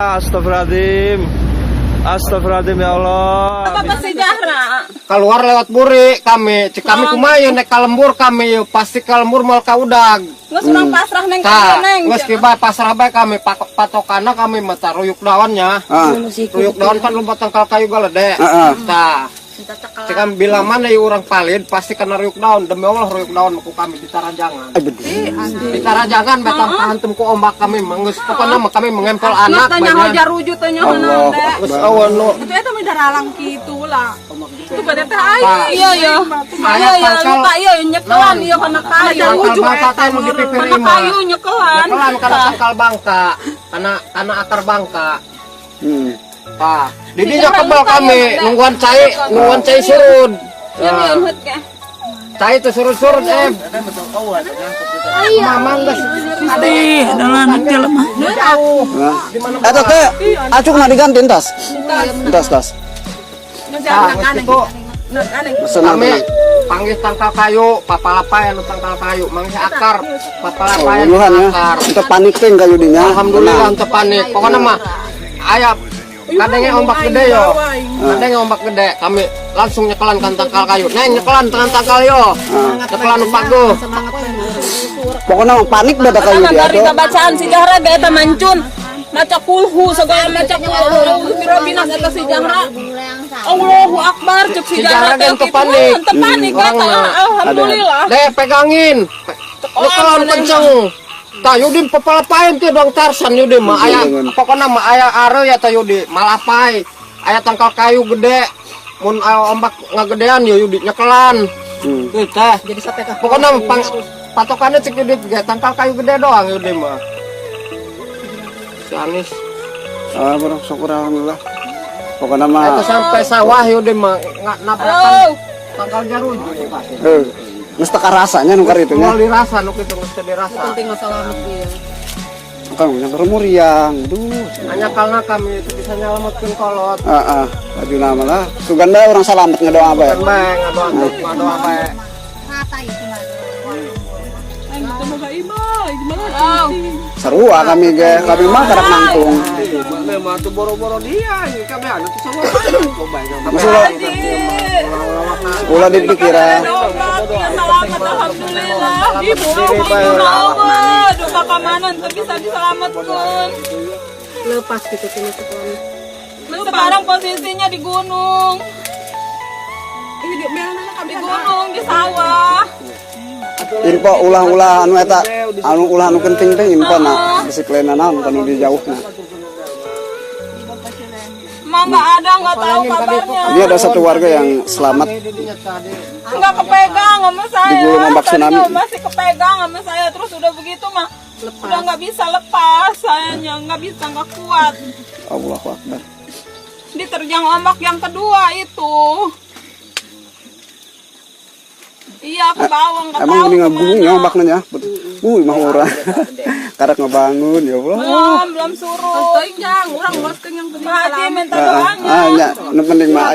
Astagfirullahaladzim. Astagfirullahaladzim, ya Allah. Apa si Jahra? Keluar lewat buri kami, cek kami kumaha ya nek ka lembur kami yeuh, pasti ka lembur moal ka udag. Geus urang pasrah, Neng, Tah, ka Neng. Geus kiba pasrah bae kami, patokana kami mah tah ruyuk daunnya. Ruyuk daun kan loba tangkal kayu galede. Tah. Cek kami bila mana ieu urang palid pasti kena ruyuk daun. Demi Allah, ruyuk daun ku kami di tarajangan. Di tarajangan betang pahantem ku ombak kami mah geus, pokona mah kami mengempel anak Geus teh nyaho banyak. Jaruju teh nyaho Allah. naon teh. Geus awan nu Itu eta mah daralang kitu lah. Itu bade teh Tah. aing. Iya iya. Aya Iya iya tangkal- luka iya nyekelan iya kana kayu. Tangkal bangka teh nu di pipir Kana imah. kayu nyekelan. Nyekelan kana tangkal bangka, kana kana akar bangka. Tah, di dinya kebal kami nungguan cai surut. Iya Nah, iya ke. cai itu surut-surut eh. Mamang geus Ih, dalam jelema. jauh. Di mana? Eta teh acukna diganti entas. Entas tas. Tah, geus kitu Senang kami tenang. Panggih tangkal kayu, papalapai anu tangkal kayu, manggih akar, papalapai Oh, uluhan ya. akar. Untuk panik teh kayu dinya. Alhamdulillah untuk panik. Pokoknya mah aya kadangnya ombak gede yo. Kadangnya ombak gede, kami langsung nyekelan kan tangkal kayu. Neng, nyekelan tangan tangkal yo. Nyekelan pago. Pokoknya panik dah kayu Karena dia dari tuh. Bacaan si Jahra ge eta mancun. Maca kulhu segala maca kulhu birobinas eta si Jahra. Allahu Akbar cek si Si Jahra Jahra teh ge teu kitu. panik. Teu panik Orang eta mah. alhamdulillah. Deh pegangin. Nyekelan kenceng. Tah Yudi papalapain teh dong Tarsan Yudi mah aya pokokna mah aya are ya tah Yudi malapai. Aya tangkal kayu gede. Mun aya ombak ngagedean yo Yudi nyekelan. Tuh teh. Pokoknya mah patokannya cek Yudi ge tangkal kayu gede doang Yudi mah. Si Anis. Ah, bro, syukur alhamdulillah. Pokoknya mah Itu sampai sawah Yudi mah nggak nabrakan Oh, tangkal jaruju. Eh, geus teu karasanya nu kitu nya. Moal dirasa nu kitu geus teu dirasa. Penting selamat dia. Kang yang muriang. Duh. Hanya karena kami itu bisa nyelametkeun kolot. Ah, ah, baju nama lah. Sugan bae urang salamet ngadoa bae. Kan bae ngadoa ngadoa bae. Oh. Sarua kami ge, kami mah karak nangtung. Mana mah tuh boro-boro dia, ini kami anu tuh sama bae. Maksudnya ulah dipikiran. Obat, ya selamat alhamdulillah. Ibu, ibu Allah, duka kamana teu bisa diselamatkan. Lepas gitu kini sekolah. Sekarang posisinya di gunung. Ini di merah Di gunung, di sawah. Info ulah-ulah anu eta anu ulah anu penting teh info na bisiklena naon kanu di jauhna. Emang nggak ada, nggak tahu kabarnya. Ini ada satu warga yang selamat Nggak kepegang sama saya. Digulung ombak tsunami. Tadinya masih kepegang sama saya, terus udah begitu mah udah nggak bisa lepas sayanya, nggak bisa, nggak kuat. Allahu Akbar. Diterjang ombak yang kedua itu. Iya, ke bawah nggak Emang tahu ini ngegunung ya kemana. ombaknya ya. Mah urang. Karak ngebangun ya Allah. Belum, belum surut. Jang, urang ngoskeun yang penting Pak Haji minta Ah, doanya. ah, nya, nu penting mah.